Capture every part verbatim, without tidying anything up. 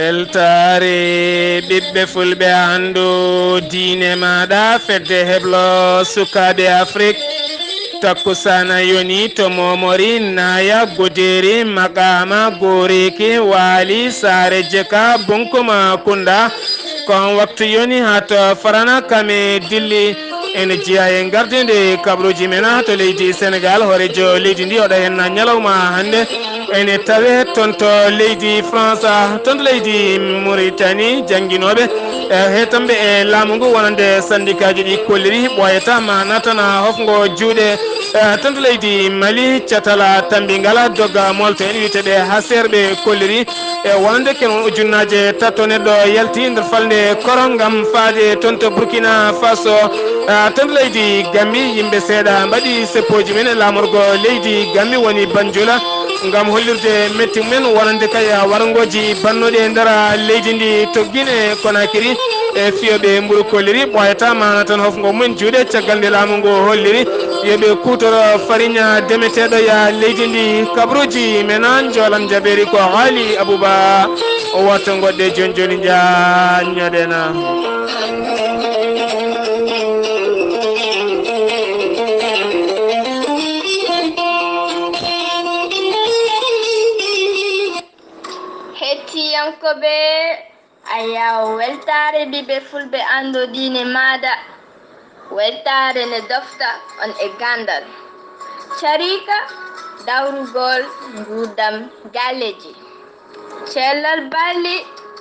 Weltaare ɓiɓɓe fulɓe, anndu diine maaɗa, fedde heblo sukaaɓe Afrik. Takkusaana yoni to Momori, Naya, Godeeri, Maqaama, Goreeki, Waali, Saare Jeka, Bunkuma, Kunda. Ko on waktu yoni haa to Farana kame dilli. Ene jeyaa e gardinde kabaruuji men to leydi Senegal. Hooreejo leydi ndi oɗo henna ñalawma hannde. Ene tawe toon to leydi France, toon to leydi Mauritanie, jannginooɓe, e heetamɓe e laamu ngu wonande sandikaaji ɗi kolliri ɓooyata ma natana hofngo juuɗe, e toon to leydi Mali, catala tambi ngala dogga molto en wiyeteeɓe haseerɓe kolliri, e wonande ken won ujunnaaje tato neɗɗo yalti nder falnde koro ngam faade toon to Burkina Faso. Ah, toon to leydi Gambi, yimɓe seeɗa mbaɗi seppooji men e laamorgo leydi Gambi woni Banjula ngam hollirde metti mumen wonande kay warngooji bannooɗi e nder leydi ndi to Guinée Conakry. E fiyooɓe mburu kolliri ɓooyata mana tan hofngo mumen juuɗe caggal nde laamu ngu holliri yo ɓe kuutoro fariña demeteeɗo ya leydi ndi. Kabaruuji men an njoolan jabeeri ko haali Abuba. O watta goɗɗe jooni jooni njaññoɗena. Hettiyankoɓe, a yaw weltaare ɓiɓɓe fulɓe anndo diine maaɗa. Weltaare ne dofta on e ganndal, cariika, dawrugol nguurndam galleeji. Cellal balli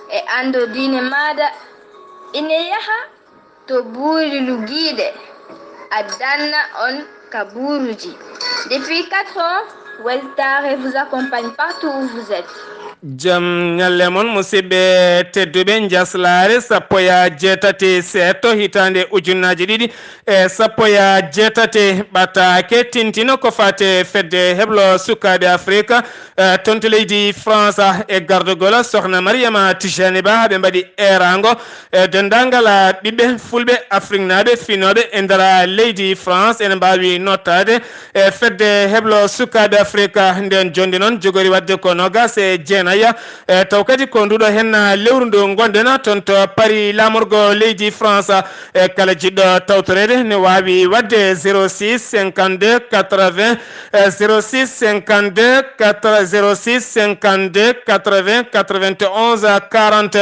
e anndo diine maaɗa ine yaha to buuri lugiiɗe, addanna on kabaruuji. Depuis quatre ans, Weltaare vous accompagne partout où vous êtes. Jam ñalle mon musidɓe tedduɓe, njaslaare sappo e jeetati seeɗto hitaande ujunnaaji ɗiɗi e sappo e jeetati ɓataake tintino ko faate fedde heblo sukaaɓe Afrika, eh, toon to leydi France, e gardogol sohna Mariama Tijani Ba, ɓe mbaɗi eeraango, eh, denndaangal, ah, ɓiɓɓe fulɓe afriknaaɓe finooɓe e nder leydi France ene mbaawi nottaade e fedde heblo sukaaɓe Afrika. Nden jonde noon jogori waɗde ko noogaas e jeenayi, e taw kadi ko nduɗo hen lewru ndu ngonɗen toon to Paris, laamorgo leydi France. E kala jiɗɗo tawtoreede ne waawi waɗde zéro six cinquante-deux quatre-vingts, e zéro six cinquante-deux quatre, zéro six cinquante-deux quatre-vingts quatre-vingt-onze quarante,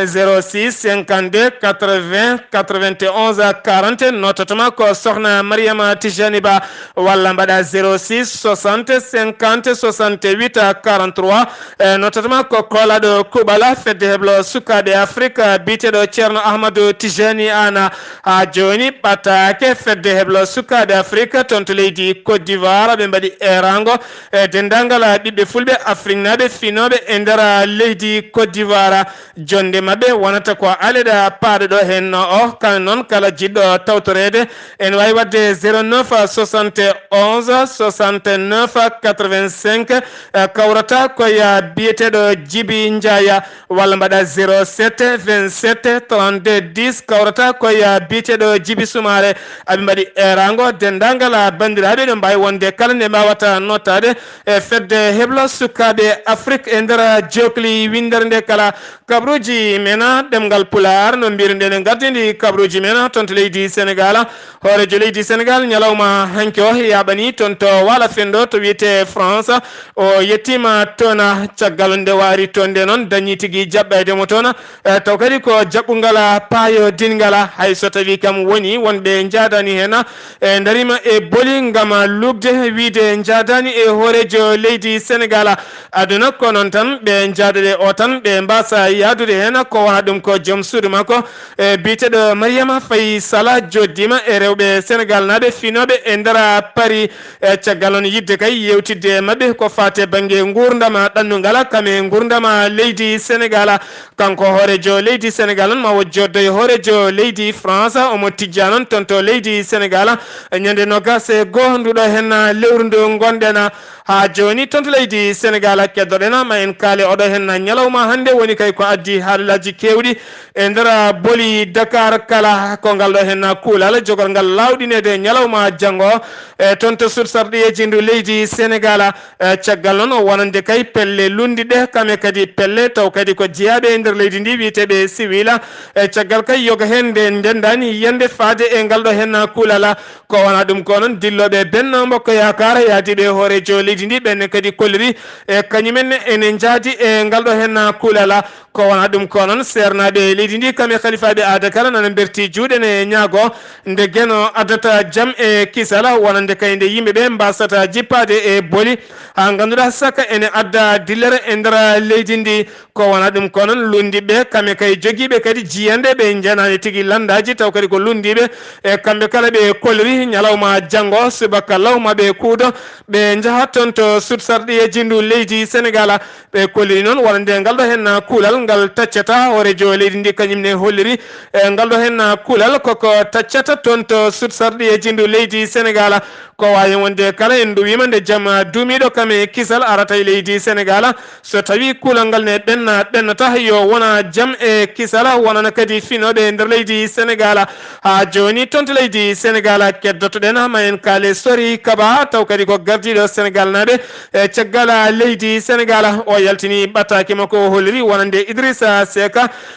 zéro six cinquante-deux quatre-vingts quatre-vingt-onze quarante. Notatama ko sohna Mariama Tijani Ba, walla mbaɗa zéro six soixante cinquante soixante-huit quarante-trois. E notatama ko koolaɗo kuuɓala fedde heblo sukaaɓe Afrika biyeteeɗo Ceerno Ahmadu Tijani Ana. Haa jooni ɓataake fedde heblo sukaaɓe Afrika toon to leydi Côte d'Ivoire, ɓe mbaɗi eeraango e denndaangal ɓiɓɓe fulɓe afriknaaɓe finooɓe e nder leydi Côte d'Ivoire. Jonde maɓɓe wonata ko aleɗa paaɗo ɗo henno o. Kan noon kala jiɗɗo tawtoreede ene waawi waɗde zéro neuf soixante-onze soixante-neuf quatre-vingt-cinq, eh, kawrata ko ya biyeteeɗo Jibi Njaaya, walla mbaɗa zéro sept vingt-sept trente-deux dix, kawrata ko ya biyeteeɗo Jibi Sumaare. Aɓe mbaɗi eeraango denndaangal banndiraaɓe no mbaawi wonde kala nde mbaawata nottaade e fedde heblo sukaaɓe Afrik e nder jokli winndere nde kala. Kabaruuji men ɗemngal Pulaar, no mbiruɗen e gardindi kabaruuji men toon to leydi Senegal. Hooreejo leydi Senegal ñalawma hanki o yaaɓani toon to Waala Fenndo to wiyetee France. O yettiima toon, caggal nde waari toon nde noon dañii tigi jaɓɓayde mo toon. E taw kadi ko jaɓɓungal paayodingal, hay so tawii kam woni wonɓe njaadaani heen, e ndariima e boli ngam luugde wiyde njaadaani e hooreejo leydi Senegal. Aduna ko noon tan, ɓe njaada ɗe o tan, ɓe mbaasa yahdude heen. Ko wonaa ɗum ko joom suudu makko, e biyeteeɗo Mariama Faye Sala, jooɗdiima e rewɓe Senegal naaɓe finooɓe e nder Paris. E caggal noon yiɗde kay yeewtidde e maɓɓe ko faati e bannge nguurndam ɗannungal kam e nguurndam leydi Senegal. Kanko hooreejo leydi Senegal noon ma o jooddo e hooreejo leydi France, omo tijjaa noon toon to leydi Senegal ñande noogaas e goo nduɗo heen lewru ndu ngonɗen. Haa jooni toon to leydi Senegal keddoɗen ma en kaale oɗo heen ñalawma hannde woni kay ko addi haalaaji keewɗi e nder boli Dakar kala. Ko ngal ɗo heen kuulal jogorgal laawɗineede ñalawma janngo e toon to suudu sarɗiyeeji ndu leydi Senegal. E caggal noon o wonande kay pelle lunndi Ɓe kame kadi pelle taw kadi ko jeyaaɓe e nder leydi ndi, wiyeteeɓe siwila. E caggal kay yoga heen nde ndenndaani yiyannde faade e ngal ɗo heen kuulal. Ko wonaa ɗum ko noon dillooɓe Benno Bokk Yaakaar yaadiiɓe hooreejo leydi ndi, ɓeen kadi kolliri e kañumen ene njaadi e ngal ɗo heen kuulal. Ko wonaa ɗum ko noon seernaaɓe leydi ndi kame halifaaɓe aada kala nana mberti juuɗe ne ñaago nde Geno addata jam e kisal, wonande kay nde yimɓe ɓe mbasata jippaade e boli. Haa ngannduɗaa saka ene adda dillere e nder leydi ndi. Ko wonaa ɗum ko noon lunndiɓe kame kay jogiiɓe kadi jiyannde ɓe njenaani tigi lanndaaji taw kadi ko lunndiɓe. E kamɓe kala ɓe kolliri ñalawma janngo subaka lawma ɓe kuudo ɓe njaha toon to sutsarɗiyeeji ndu leydi Senegal. Ɓe kolliri noon wonande ngal ɗo heen kuulal ngal taccata hooreejo leydi ndi kañum ne holliri. E ngal ɗo heen kuulal koko taccata toon to sutsarɗiyeeji ndu leydi Senegal. Ko waawi wonde kala en nduwiima nde jam duumiiɗo kam e kisal arata e leydi Senegal. So tawi kuulal ngal ne ɓenna ɓennata yo wona jam e kisal wonana kadi finooɓe nder leydi Senegal. Haa jooni toon to leydi Senegal keddotoɗen ma en kaale Sori Kaba taw kadi ko gardiiɗo Senegal naaɓe e caggal leydi Senegal. O yaltini ɓattaake makko o holliri wonande Idrissa Seck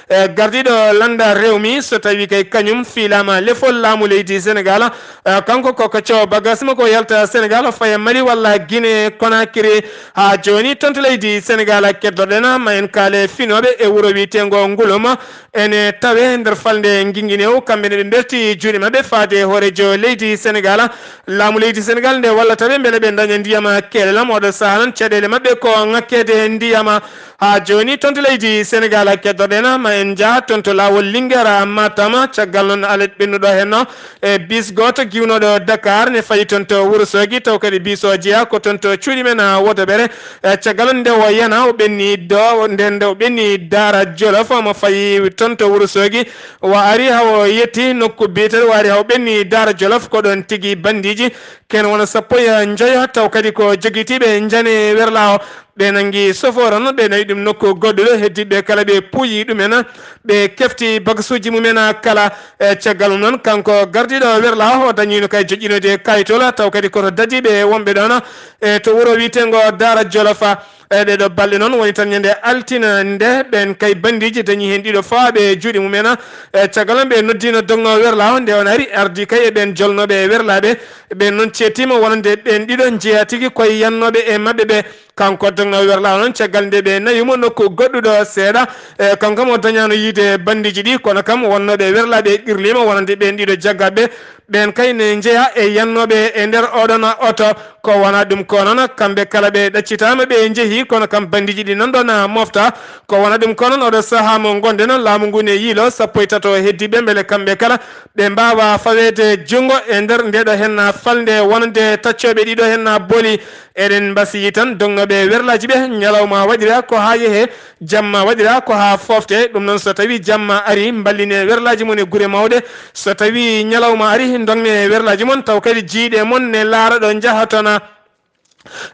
e gardiiɗo lannda rewmi so tawi kay kañum fiilaama lefol laamu leydi Senegal. Eh, kanko ko ko coow bagage makko yalta Senegal o faya Mali walla Guinée Conakry. Haa jooni toon to leydi Senegal keddoɗen ma en kaale finooɓe e wuro wiyeteengo Nguloma ene tawe nder falnde Ngingineew. Kamɓe ne ɓe mberti juuɗe maɓɓe faade hooreejo leydi Senegal. Laamu leydi Senegal nde wallata ɓe mbele ɓe ndaña ndiyam keelelam. Oɗo sahaa noon caɗeele maɓɓe ko ŋakkeede ndiyam. Haa jooni toon to leydi Senegal keddoɗen ma en njaha toon to laawol Linguère Matam. Caggal noon alet ɓennuɗo heen e bis gooto giwnooɗo Dakar ne fayi toon to Wuro Soogi taw kadi bis o jeyaa ko toon to cuuɗi men Wodobere. E caggal nde o yana o ɓenni do nde nde o ɓenni Daara Jolof mo fayi toon to Wuro Soogi. Wa ari hawo yetti nokku biyeteeɗo wa ari hawo ɓenni Daara Jolof ko ɗoon tigi bandiiji ken wona sappo e njoyo taw kadi ko jogitiiɓe njane werlaawo. Ɓe nanngi sofoor on ɓe nawi ɗum nokku goɗɗuɗo heddiɓe kala ɓe puuyi ɗumen. Ɓe kefti bagasuuji mumen kala. E caggal mum noon kanko gardiiɗo werlaawo o dañiino kay joƴƴinoyde kayitol taw kadi koto dadiiɓe wonɓe ɗoon e to wuro wiyeteengo Daara Jolofa. E ɗee ɗoo balɗe noon woni tan ñande altina nde ɓeen kay bandiiji dañi heen ɗiɗo fawaaɓe e juuɗe mumen. E caggal noon ɓe noddiino dognoowo werlaawo nde on ari ardi kay e ɓeen jolnooɓe e werlaaɓe. Ɓeen noon ceettiima wonande ɓeen ɗiɗo njeyaa tigi koye yannooɓe e maɓɓe ɓe. Kanko dognoowo werlaawo noon caggal nde ɓe nawi mo nokku goɗɗuɗo seeɗa. E kanko mo dañaano yiide bandiiji ɗi kono kam wonnooɓe werlaaɓe qirliima wonande ɓeen ɗiɗo jaggaɓe. Ɓeen kay ne njeyaa e yannooɓe e nder oɗon oto. Ko wonaa ɗum ko noon kamɓe kala ɓe ɗaccitaama ɓe njehii kono kam bandiiji ɗi nan ɗoon mofta. Ko wonaa ɗum ko noon oɗo sahaa mo ngonɗen laamu ngu ne yiilo sappo e tato heddiiɓe mbele kamɓe kala ɓe mbaawa faweede junngo e nder ndeeɗo heen falnde wonande taccooɓe ɗiɗo heen boli. Eɗen mbasiyi tan dognooɓe werlaaji ɓe ñalawma waɗira ko haa yehe jamma waɗira ko haa foofte. Ɗum noon so tawi jamma ari mballine werlaaji mon e gure mawɗe. So tawi ñalawma ari dogne werlaaji mon taw kadi jiiɗe mon ne laara ɗo njaha toon.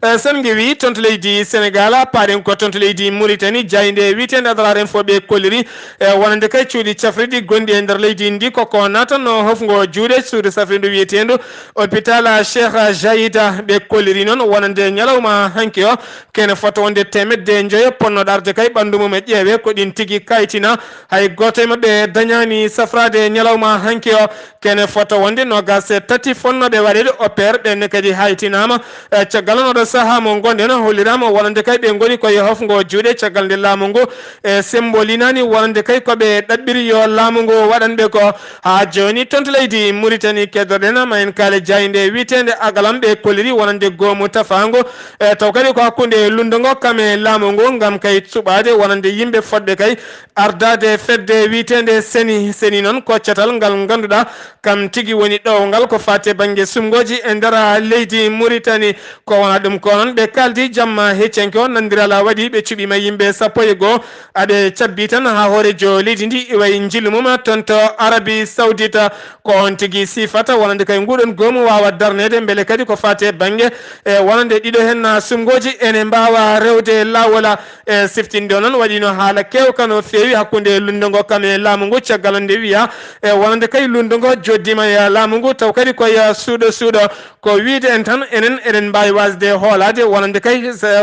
Eh, sen ngewi toon to leydi Senegal, paaɗen ko toon to leydi Mauritanie, jaaynde wiyeteende Adrar Info ɓe kolliri, eh, wonande kay cuuɗi cafriɗi gonɗi e nder leydi ndi koko natanno hofngo juuɗe suudu safrindu wiyeteendu hôpital Cheikh Zayed. Ɓe kolliri noon wonande ñalawma hanki o kene fota wonde teemedde njoyo ponnoɗo arde kay ɓanndu mum e ƴeewe ko ɗin tigi kaytina. Hay gooto e maɓɓe dañaani safraade ñalawma hanki o. Kene fota wonde noogaas e tati fonnooɓe waɗeede opérer ɓeen ne kadi haytinaama. Eh, caggal noon oɗo sahaa mo ngonɗen holliraama wonande kay ɓe ngoni ko e hofngo juuɗe caggal nde laamu ngu e sembo linaani wonande kay ko ɓe ɗaɓɓiri yo laamu ngu waɗan ɓe ko. Haa jooni toon to leydi Mauritanie keddoɗen ma en kaale jaaynde wiyeteende Agalam ɓe kolliri wonande goomu tafaango. E taw kadi ko hakkunde lundo ngo kam e laamu ngu ngam kay suɓaade wonande yimɓe fotɓe kay ardaade fedde wiyeteende Seni. Seni noon ko catal ngal ngannduɗaa kam tigi woni ɗowngal ko faati e bannge sumngooji e nder leydi Mauritanie. Ko wonaa ɗum ko noon ɓe kaaldi jamma heccanke o nanndiral waɗi ɓe cuɓiima yimɓe sappo e goo. Aɓe cabbi tan haa hooreejo leydi ndi iwa e njillu mum toon to Arabie Saoudite. Ko on tigi sifata wonande kay nguɗon goomu waawa darneede mbele kadi ko faati e bannge e wonande ɗiɗo heen sumngooji ene mbaawa rewde laawol. E siftinde o noon waɗiino haala keewka no feewi hakkunde lundo ngo kam e laamu ngu caggal nde wiya e wonande kay lundo ngo joddiima e laamu ngu taw kadi ko e suuɗo suuɗo. Ko wiide en tan enen eɗen mbaawi waasde de hoolaade wonande kay,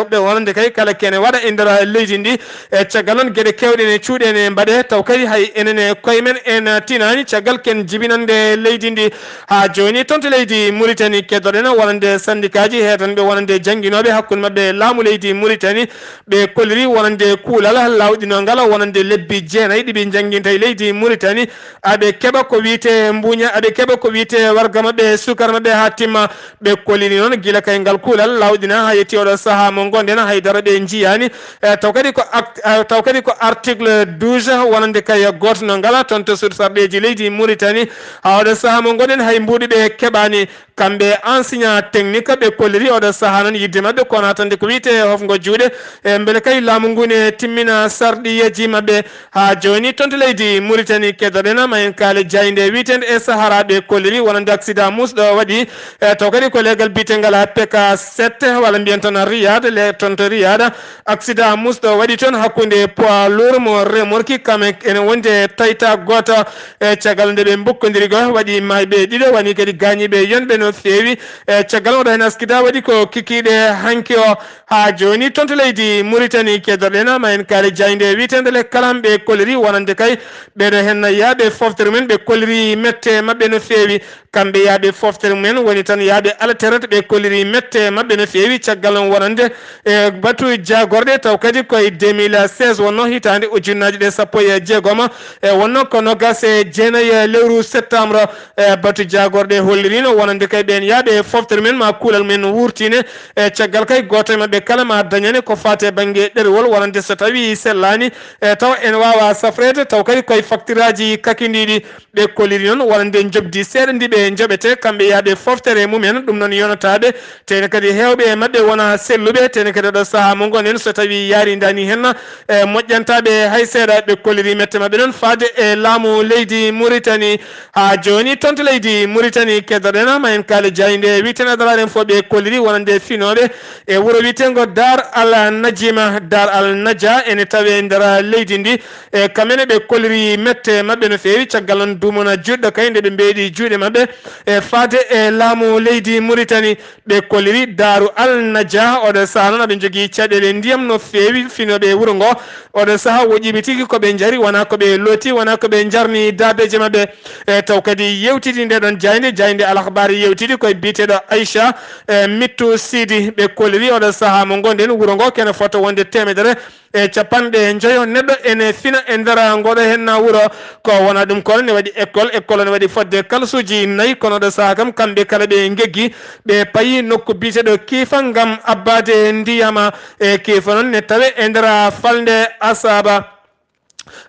ɓe wonande kay kala kene waɗa e nder leydi ndi. E caggal noon geɗe kewɗe ne cuuɗe ne mbaɗe, taw kadi hay enen e koye men en tinaani caggal ken jibinande leydi ndi. Haa jooni toon to leydi Mauritanie keddoɗen wonande syndicat ji heetanɓe wonande jannginooɓe hakkunde maɓɓe e laamu leydi Mauritanie, ɓe kolliri wonande kuulal laawɗinongal wonande lebbi jeenayi ɗi ɓe njannginta e leydi Mauritanie, aɓe keɓa ko wiyetee mbuuña, aɓe keɓa ko wiyetee warga maɓɓe e sukara maɓɓe haa timma. Ɓe kolliri noon gila kay ngal kuulal laawɗina haa yetti oɗo sahaa mo ngonɗen, hay dara ɓe njiyaani. E, taw kadi ko ak-, e, taw kadi ko article douze wonande kay gooto no ngala toon to suudu sarɗeeji leydi Mauritanie. Haa oɗo sahaa mo ngonɗen hay mbuuɗi ɓe keɓaani. Kamɓe enseignant technique ɓe kolliri oɗo sahaa noon yidde maɓɓe ko natande ko wiyetee hofngo juuɗe. E, mbele kay laamu ngu ne timmina sarɗiyeeji maɓɓe. Haa jooni toon to leydi Mauritanie keddoɗen ma en kaale jaaynde wiyeteende e Sahara ɓe kolliri wonande accident muusɗo waɗi. E, taw kadi ko leegal biyetengal P K sept walla mbiyen tan Riyad, le toon to Riyad. Accident muusɗo waɗi toon hakkunde poids lourd mo remorque kam ene wondi e taƴta gooto. E caggal nde ɓe mbokkondiri go waɗi maayɓe ɗiɗo woni kadi gaañiiɓe yonɓe no feewi. E caggal oɗo heen accident waɗi ko kikiiɗe hanki o. Haa jooni toon to leydi Mauritanie keddoɗen ma en kaale jaaynde wiyeteende le kalam ɓe kolliri wonande kay ɓeɗo heen yaaɓe foftere mumen ɓe kolliri mette maɓɓe no feewi. Kamɓe yaaɓe foftere mumen woni tan yaaɓe altere ɓe kolliri mette maɓɓe no feewi caggal noon wonande e batu jaagorɗe taw kadi koye deux mille seize wonno hitaande ujunnaaji ɗe sappo e jeegom e wonno ko noogaas e jeenayi lewru septembre. E batu jaagorɗe hollirino wonande kay ɓeen yaaɓe foftere men ma kuulal men wurtine. E caggal kay gooto e maɓɓe kala ma dañane ko faati e bannge ɗerewol wonande so tawi sellaani e taw ene waawa safreede taw kadi koye faktiraaji kakindiiɗi. Ɓe kolliri noon wonande njoɓdi seeɗa ndi ɓe njoɓete kamɓe yaaɓe foftere mumen, ɗum noon yonataaɓe tene kadi heewɓe e maɓɓe wona selluɓe tene kadi oɗo sahaa mo ngonɗen so tawi yaarindaani heen e moƴƴantaaɓe hay seeɗa. Ɓe kolliri mette maɓɓe noon faade e laamu leydi Mauritanie. Haa jooni toon to leydi Mauritanie keddoɗen ma en kaale jaaynde wiyeteende Adrar Info ɓe kolliri wonande finooɓe e wuro wiyeteengo Dar Al Najima, Dar Al Naja ene tawe e nder leydi ndi. E kamene ɓe kolliri mette maɓɓe no feewi caggal noon duumona juɗɗo kay nde ɓe mbeeɗi juuɗe maɓɓe e faade e laamu leydi Mauritanie. Ɓe kolliri Daaru Al Naja oɗo sahaa noon aɓe njogii caɗeele ndiyam no feewi finooɓe e wuro ngo. Oɗo sahaa woƴƴiiɓe tigi ko ɓe njari wona ko ɓe looti wona ko ɓe njarni daabeeje maɓɓe. E taw kadi yewtidi nde ɗon jaaynde, jaaynde Al Akhbar yewtidi koye biyeteeɗo Aisha e Mittu Sidi. Ɓe kolliri oɗo sahaa mo ngonɗen wuro ngo kene fota wonde teemedere e capanɗe njoyo neɗɗo ene fina e nder ngoɗo heen wuro. Ko wona ɗum kono ne waɗi école, école ne waɗi fodde kalsuuji nayi kono ɗo sahaa kam kamɓe kala ɓe ngeggi ɓe payi nokku biyeteeɗo Kiifa ngam abbaade ndiyama. E Kiifa noon ne tawe e nder falnde Asaaba.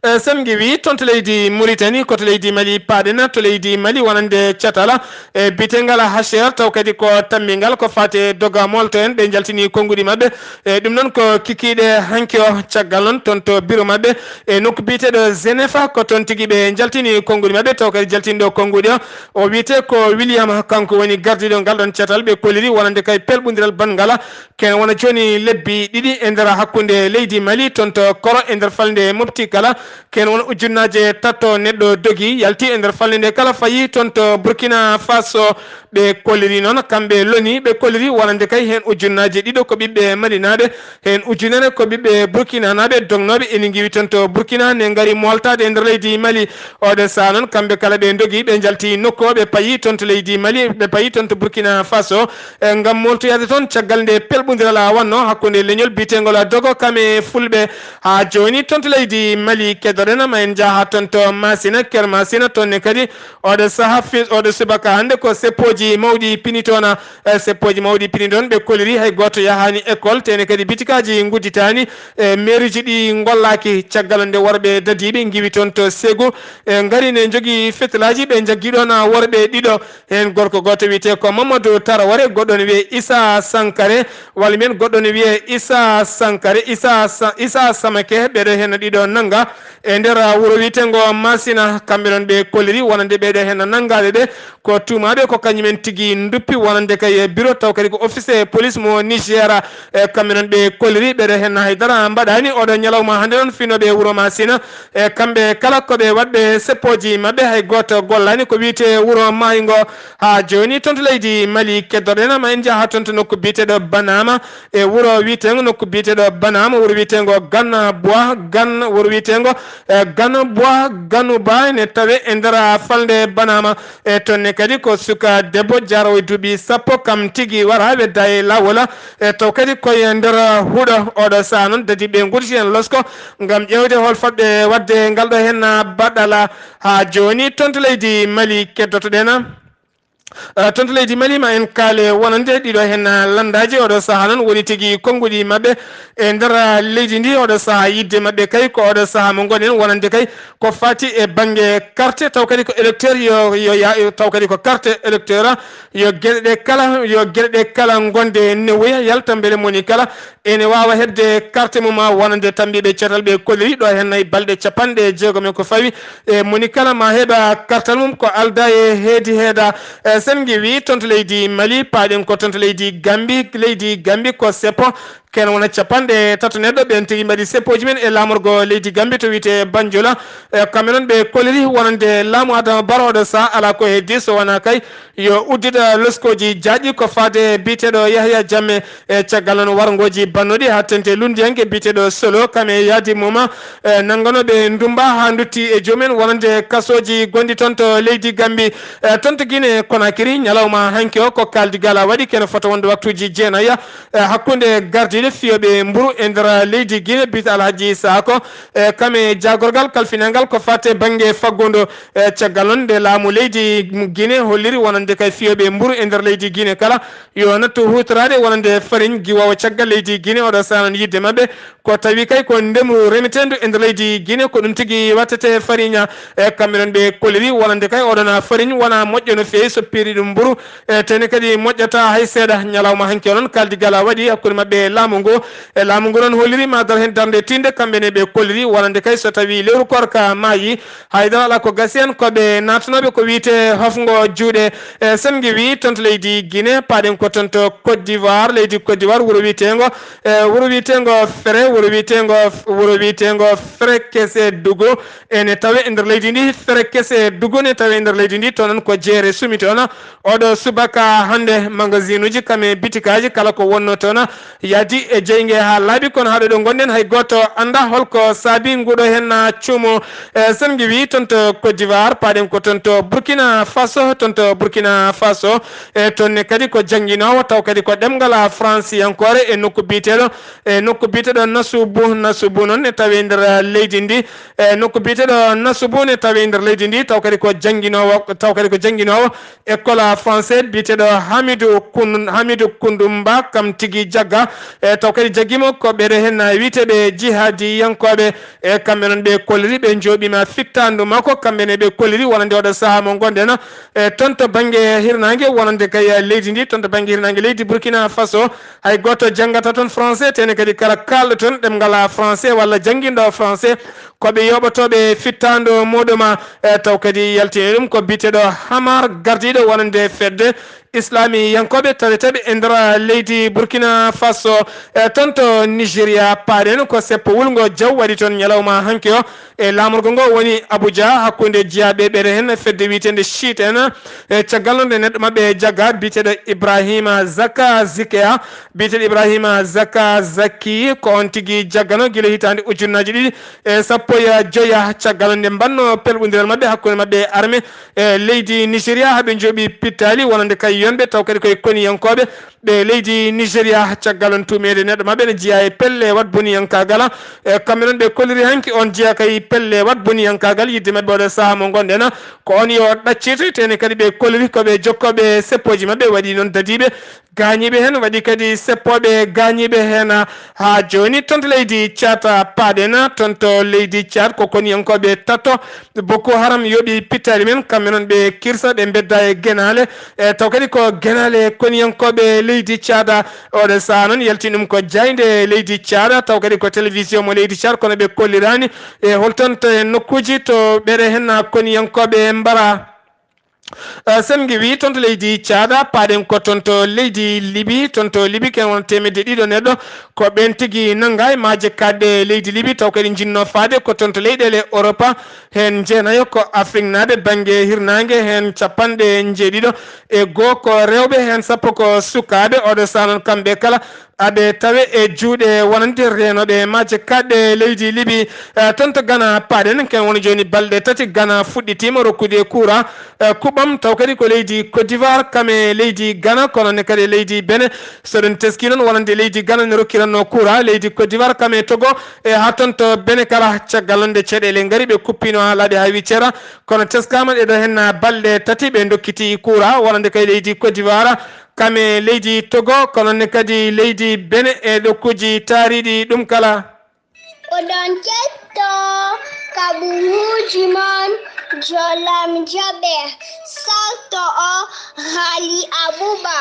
E, sen ngiwi toon to leydi Mauritanie ko to leydi Mali paaɗen, to leydi Mali wonande catala e biyetengal Hacher taw kadi ko tammingal ko faati e doga molto en ɓe njaltini konnguɗi maɓɓe. E ɗum noon ko kikiiɗe hanki o caggal noon toon to biro maɓɓe e nokku biyeteeɗo Genefa ko toon tigi ɓe njaltini konnguɗi maɓɓe taw kadi jaltinɗo konnguɗi o o wiyetee ko William kanko woni gardiiɗo ngal ɗon catal ɓe kolliri wonande kay pelɓundiral banngal. Ken wona jooni lebbi ɗiɗi e nder hakkunde leydi Mali toon to Koro e nder falnde Mopti kala. Ken wona ujunnaaje tato neɗɗo dogi yalti e nder falnde nde kala fayi toon to Burkina Faso. Ɓe kolliri noon kamɓe loni ɓe kolliri wonande kay heen ujunnaaje ɗiɗo ko ɓiɓɓe malinaaɓe, heen ujunere ko ɓiɓɓe burkinanaaɓe dognooɓe ene ngiwi toon to Burkina ne ngari moltaade e nder leydi Mali. Oɗo sahaa noon kamɓe kala ɓe dogi ɓe njalti nokku o ɓe payi toon to leydi Mali ɓe payi toon to Burkina Faso. E, ngam moltoyaade toon caggal nde pelɓundiral a wannoo hakkunde leñol biyeteengol a dogo kam e fulɓe. Haa jooni toon to leydi Mali keddoɗen ma en njaha toon to Masina, Ker Masina toon ne kadi oɗo sahaa fi-, oɗo subaka hannde ko seppooji mawɗi pini toon. E, seppooji mawɗi pini toon ɓe kolliri hay gooto yahaani école tene kadi bitikaaji ngudditaani. E, meeruuji ɗi ngollaaki caggal nde worɓe dadiiɓe ngiwi toon to Segu. E, ngari ne njogii fetelaaji ɓe njaggi ɗoon worɓe ɗiɗo. Heen gorko gooto wiyetee ko Mamadou Taraware, goɗɗo ne wiyee Issa Sankare, walla mbiyen goɗɗo ne wiyee Issa Sankare, Issa Sa-, Issa Samake, ɓeɗo heen ɗiɗo nannga. e nder wuro wiyeteengo Masina. Kamɓe noon ɓe kolliri wonande ɓeeɗo heen nanngaaɓe ɓe ko tuumaaɓe ko kañumen tigi nduppi wonande kay bureau taw kadi ko office police mo Niger. E kamɓe noon ɓe kolliri ɓeeɗo heen haydara mbaɗaani oɗo ñalawma hannde noon finooɓe wuro Masina. E kamɓe kala ko ɓe waɗɓe seppooji maɓɓe hay gooto gollaani ko wiyetee wuro maayi ngo. Haa jooni toon to leydi Mali keddoɗen ma en njaha toon to nokku biyeteeɗo Banama e wuro wiyeteengo nokku biyeteeɗo Banama wuro wiyeteengo Gan Bois Gan wuro wiyeteengo e Gan Bois Ganuba ene tawe e nder falnde Banama. E toon ne kadi ko suka debbo jarowo e duuɓi sappo kam tigi wara wedda e lawola. E taw kadi koye nder huɗo oɗo saha noon dadi ɓe guditi en losko ngam ƴeewde hol fotɓe waɗde ngal ɗo heen baɗɗala. Haa jooni toon to leydi Mali keddotoɗen. Eh, toon to leydi Mali ma en kaale wonande ɗiɗo heen lanndaaji oɗo saha noon woni tigi konnguɗi maɓɓe e nder leydi ndi oɗo saha yidde maɓɓe kay ko oɗo saha mo ngonɗen wonande kay ko fati e bannge carte taw kadi ko électeur yo yo ya taw kadi ko carte électeur yo geɗe ɗe kala yo geɗe ɗe kala ngonde newoya yalta mbele moni kala ene waawa heɓde carte mum wonande tambiiɓe cetal ɓe kolliri ɗo heen nayi balɗe capanɗe jeegom e ko fawi e moni kala ma heɓa kartal mum ko alda e heedi heeda. E sen ngiwi toon to leydi Mali paaɗen ko toon to leydi Gambi leydi Gambi ko seppo ken wona capanɗe tato neɗɗo ɓen tigi mbaɗi seppooji men e laamorgo leydi Gambi to wiyetee Banjula. E kamɓe noon ɓe kolliri wonande laamu Adama Barrow ɗo saha alaa ko heddi so wonaa kay yo uddita loskooji jaaƴɗi ko faade biyeteeɗo Yahya Jammeh. E caggal noon warngooji bannuɗi haa tente lunndiyanke biyeteeɗo Solo kam e yaadi mum e nannganooɓe ndummba haa ndutti e joomum en wonande kasooji gonɗi toon to leydi Gambi. E toon to Guinée Conakry ñalawma hanki o ko kaaldigal a waɗi kene fota wonde waktuuji jeenayi e hakkunde gardiiɗo fiyooɓe mburu e nder leydi Guinée biyeteeɗo Alhaji Sako. E kam e jaagorgal kalfinangal ko faate bannge faggudu. E caggal noon nde laamu leydi Guinée holliri wonande kay fiyooɓe mburu e nder leydi Guinée kala yo nattu huutoraade wonande fariñ giwoowo caggal leydi Guinée oɗo saha noon yidde maɓɓe ko tawi kay ko ndemru remeteendu e nder leydi Guinée ko ɗum tigi wattete fariña. E kamɓe noon ɓe kolliri wonande kay oɗon fariñ wona moƴƴo no feewi so piiri ɗum mburu e tene kadi moƴƴata hay seeɗa. Ñalawma hanki o noon kaaldigal a waɗi hakkunde maɓɓe e laamu ngu. E laamu ngu noon holliri ma dar heen darnde tinde kamɓe ne ɓe kolliri wonande kay so tawi lewru koorka maayi haydara alaa ko gasi heen ko ɓe naatnooɓe ko wiyetee hofngo juuɗe. E sen ngiwi toon to leydi Guinée paaɗen ko toon to Côte d'Ivoire leydi Côte d'Ivoire wuro wiyeteengo e wuro wiyeteengo Fere wuro wiyeteengo wuro wiyeteengo Fere kese dugu ene tawe e nder leydi ndi Fere kese dugu ne tawe e nder leydi ndi to noon ko jeere sumi toon. Oɗo subaka hannde magasinuuji kam e bitikaaji kala ko wonnoo toon yahdi e jeynge haa laaɓi kono haa ɗo ɗo ngonɗen hay gooto anndaa hol ko saabii nguɗo heen cuumu. E sen ngiwi toon to Côte d'Ivoire paaɗen ko toon to Burkina Faso toon to Burkina Faso e toon ne kadi ko jannginoowo taw kadi ko ɗemngal faransiyankoore e nokku biyeteeɗo e nokku biyeteeɗo Nasubu Nasubu noon ne tawe e nder leydi ndi e nokku biyeteeɗo Nasubu ne tawe e nder leydi ndi taw kadi ko jannginoowo taw kadi ko jannginoowo école français biyeteeɗo Hamidu Kun Hamidu Kundumba kam tigi jagga e taw kadi jaggimo ko ɓeɗo heen wiyeteeɓe jihadiyankooɓe e kamɓe noon ɓe kolliri ɓe njooɓima fittandu makko kamɓe ne ɓe kolliri wonande oɗo saha mo ngonɗen e toon to bannge hirnaange wonande kay leydi ndi toon to bannge hirnaange leydi Burkina Faso hay gooto janngata toon français tene kadi kala kaalɗo toon ɗemngal français walla jannginɗo français ko ɓe yooɓotooɓe fittaandu muɗum. E taw kadi yaltini ɗum ko biyeteeɗo Hamar gardiiɗo wonande fedde islamiyankooɓe taweteeɓe e nder leydi Burkina Faso. E toon to Nigeria paaɗen ko seppo wulngo jaw waɗi toon ñalawma hanki o e laamorgo ngo woni Abuja hakkunde jiyaaɓe ɓeɗo heen fedde wiyeteende chiite en e caggal nde neɗɗo maɓɓe jagga biyeteeɗo Ibrahima Zaka Zikeya biyeteeɗo Ibrahima Zaka Zaki ko on tigi jaggano gila hitaande ujunnaaji ɗiɗi e sappo e joya caggal nde mbanno pelɓondiral maɓɓe hakkunde maɓɓe e arme e leydi Nigeria haa ɓe njooɓi pittaali wonande kay yonɓe taw kadi koye koniyankooɓe ɓe leydi Nigeria caggal on tuumeede neɗɗo maɓɓe ne jeyaa e pelle wat boniyankaagal e kamɓe noon ɓe kolliri hanki on jeyaa kay pelle wat boniyankaagal yidde maɓɓe oɗo sahaa mo ngonɗen ko on yo ɗaccirte tene kadi ɓe kolliri ko ɓe jokkooɓe seppooji maɓɓe waɗi noon dadiiɓe gaañiiɓe heen waɗi kadi seppooɓe gaañiiɓe heen haa jooni toon to leydi Caata paaɗen toon to leydi Tchad ko koniyankooɓe tato. Boko Haram yoɓi pittaali men, kamɓe noon ɓe kirsa, ɓe mbedda e genaale. E taw kadi ko genaale koniyankooɓe leydi Tchad. Oɗo saha noon yalti ɗum ko jaaynde leydi Tchad, taw kadi ko télévision mo leydi Tchad, kono ɓe kolliraani e holtonto e nokkuuji to ɓeɗe henna koniyankooɓe mbara. Eh, sen ngiwi toon to leydi Caada, paaɗen ko toon to leydi Libi. Toon to Libi, ken won teemedde ɗiɗo neɗɗo, ko ɓeen tigi nannga e maaje kaaɗɗe leydi Libi, taw kadi njinnoo faade ko toon to leyɗeele Europa. Heen jeenayo ko Afriknaaɓe bannge hirnaange, heen capanɗe njeeɗiɗo e goo ko rewɓe, heen sappo ko sukaaɓe. Oɗo saha noon kamɓe kala aɓe tawe e juuɗe wonande reenooɓe maaje kaaɗɗe leydi Libi. Eh, toon to Gana paaɗen, ken woni jooni balɗe tati Gana fuɗɗitiima rokkude courant, eh, kuɓɓam, taw kadi ko leydi Côte d'Ivoire, kame leydi Gana, kono ne kadi leydi Benin. So ɗum teskii noon, wonande leydi Gana ne rokkiranno courant leydi Côte d'Ivoire, kame Togo, e haa toon to Benin kala. Caggal noon nde caɗeele ngari, ɓe kuppino haa laaɓi haa wiccera, kono teskaama ɗeɗo heen balɗe tati ɓe ndokkiti courant, wonande kadi leydi Côte d'Ivoire, kame leydi Togo, kono ne kadi leydi Benin e ɗokkuuji taariiɗi ɗum kala. Oɗon ketto kaɓuruuji mon, Jolam Jaɓe, salto o Ghali Abuba.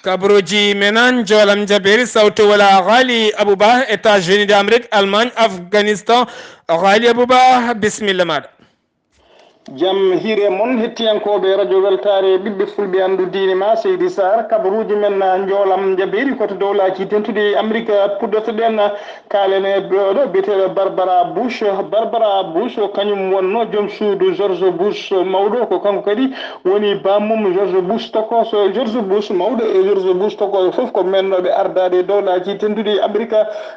Kaɓuruuji menan, Jolam Jaɓeeri, sawto wala Ghali Abuba, États-Unis d'Amérique, Allemagne, Afghanistan, Ghali Abuba, bisimilla maaɗa. Jam hiire mon, hettiyankooɓe Radio Weltaare, ɓiɓɓe fulɓe, anndu diine ma, Seydi Sarr, kabaruuji men, na Njoolam Njabeeri, ko to Dowlaaji Dentuɗi Amerik puɗɗotoɗen. Kaalen e ɗo biyeteeɗo Barbara Bush. Barbara Bush, ko kañum wonno joom suudu George Bush mawɗo, ko kanko kadi woni baammum George Bush tokooso. George Bush mawɗo e George Bush tokooso fof ko mennooɓe ardaaɗe Dowlaaji Dentuɗi Amerik.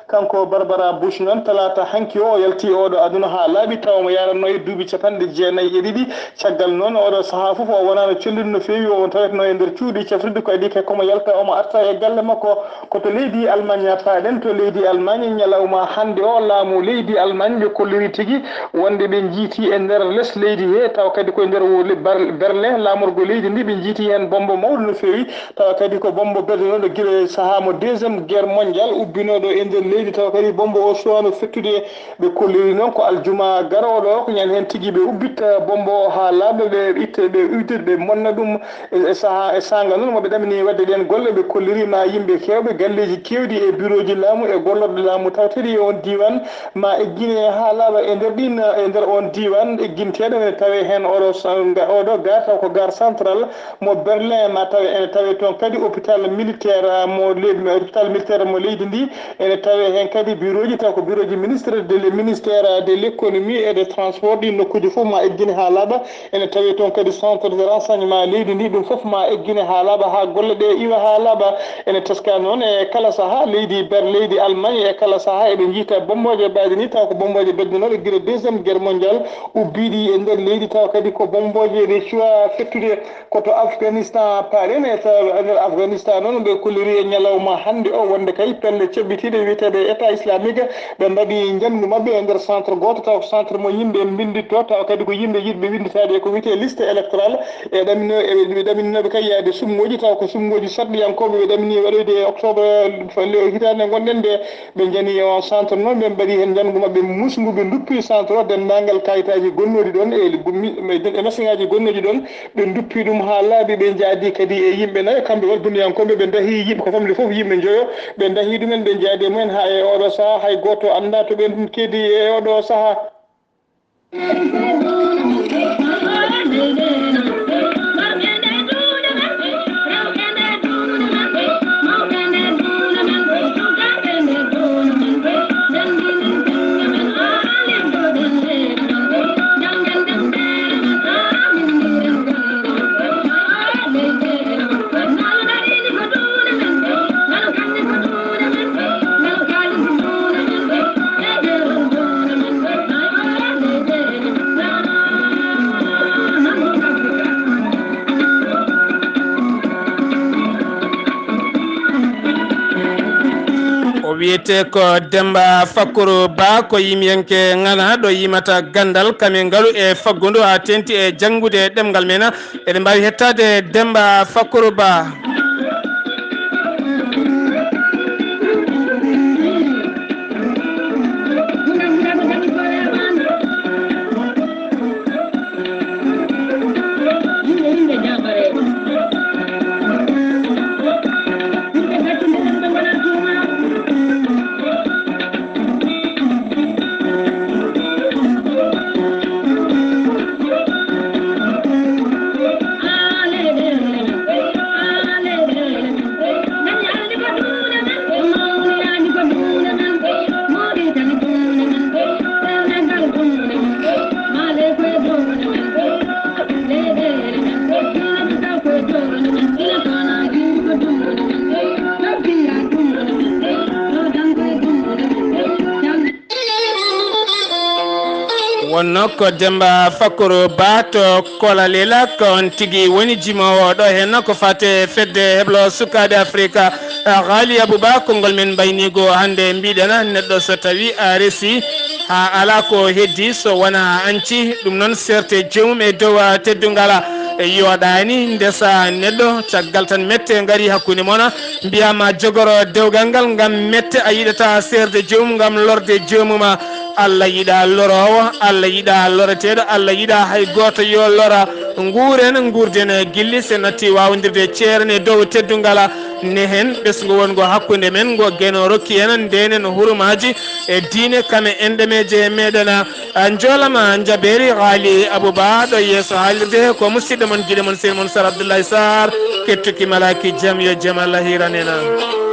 Kanko Barbara Bush noon, talaata hanki o, o yalti oɗo aduna haa laaɓi, tawa omo yaranno e duuɓi capanɗe jeenayi e ɗiɗi. Caggal noon, oɗo sahaa fof o wonaano celluɗo no feewi, o tawetno e nder cuuɗi cafrirɗi ko adii kay komo yalta, omo arta e galle makko. Ko to leydi Allemagne paaɗen, to leydi Allemagne ñalawma hannde o, laamu leydi Allemagne ɓe kolliri tigi wonde ɓe njiiti e nder les leydi he, tawa kadi ko e nder wo-, le-, Bar-, Berlin, laamorgo leydi ndi, ɓe njiiti heen bommbo mawɗo no feewi. Tawa kadi ko bommbo beddanooɗo gila e sahaa mo deuxième guerre mondiale ubbinooɗo e nder leydi, tawa kadi bommbo o suwaano fettude. Ɓe kolliri noon ko aljuma garooɗo o, ko ñande heen tigi ɓe ubbitta bommbo o haa laaɓa, ɓe itta, ɓe iwde, ɓe monna ɗum e, e sahaa, e saanga noon mo ɓe ɗamini waɗde ɗeen golle. Ɓe kolliri ma yimɓe keewɓe, galleeji keewɗi e birooji laamu e gollorɗe laamu tawteɗi e oon diiwaan ma eggine haa laaɓa. E nder ɗiin, e nder oon diiwaan egginteeɗo ene tawee heen oɗo sa-, nga-, oɗo gaar taw ko gare centrale mo Berlin, ma tawe ene tawee toon kadi hôpital militaire mo le-, hôpital militaire mo leydi ndi, ene tawee heen kadi birooji, taw ko birooji ministre de le-, ministère de l'économie et des transports, ɗiin nokkuuji fof ma eggine haa laaɓa. Ene tawee toon kadi centre de renseignement leydi ndi, ɗum fof ma eggine haa laaɓa, haa golle ɗe iwa haa laaɓa. Ene teska noon e kala sahaa leydi Ber-, leydi Allemagne e kala sahaa eɓe njiita bommbooje ɓaade ni, taw ko bommbooje beddanooɗe gila deuxième guerre mondiale ubbiiɗi e nder leydi, taw kadi ko bommbooje ɗe cuwa fettude. Ko to Afghanistan paaɗen, e to, e nder Afghanistan noon, ɓe kolliri e ñalawma hannde o wonde kay pelle coɓɓitiiɗe wiyeteeɗe État islamique, ɓe mbaɗi njanngu maɓɓe e nder centre gooto, taw ko centre mo yimɓe mbinnditto, taw kadi ko yimɓe yiɗɓe winnditaade e ko wiyetee liste électorale. E ɗamino-, e ɓe ɗaminooɓe kay yaade suɓngooji, taw ko suɓngooji sarɗiyankooɓe ɓe ɗamini waɗoyde e octobre, eh, le-, hitaande ngonɗen nde. Ɓe njani e on centre noon, ɓe mbaɗi heen njanngu maɓɓe muusngu, ɓe nduppi centre o, denndaangal kayitaaji gonnooɗi ɗoon e gummi-, e masiŋaaji gonnooɗi ɗoon, ɓe nduppi ɗum haa laaɓi, ɓe njaadi kadi e yimɓe nayo, kamɓe walbundiyankooɓe, ɓe ndahi yimɓe ko famɗi fof, yimɓe njoyo, ɓe ndahi ɗumen, ɓe njaadi e mumen haa e oɗo sahaa, hay gooto anndaa to ɓeen keedi e oɗo sahaa. O wiyetee ko Demmba Fakkuru Ba, ko yimiyanke ŋanaaɗo yimata ganndal, kame ngalu e faggundu haa teeŋti e janngude ɗemngal men. Eɗen mbaawi hettaade Demmba Fakkuru Ba. Kono ko Demba Fakoro Ba to Kola Lela, ko on tigi woni jimoowo ɗo heen ko fate fedde heblo sukaaɓe Afrika. Ghali Abou Ba, konngol men mbayniigo hannde mbiɗen neɗɗo so tawi a resi haa alaa ko heddi so wonaa anci, ɗum noon seerte joomum e dow teddungal. E yooɗaani ndesa neɗɗo, caggal tan mette ngari hakkunde mon, mbiyaama jogoro dewgal ngal ngam mette a yiɗata seerde joomum ngam lorde joomum. Allah yiɗa loroowo, Allah yiɗa loreteeɗo, Allah yiɗa hay gooto yo lora. Nguuren, nguurden gilli, so natti waawondirde ceerene dow teddungal. Ne heen ɓesngu wongo hakkunde men, ngo Geno rokki en, ndenen hurumaaji e diine, kame enɗemeeje meɗen. A njoolama, njabeeri Ghali Abou Ba ɗo yeeso haalirde, ko musidɗo mon, giɗo mon, sehil mon, Sar Abdoulaye Sarr, kettuki malaaki jam, yo jam Allah hiiran en.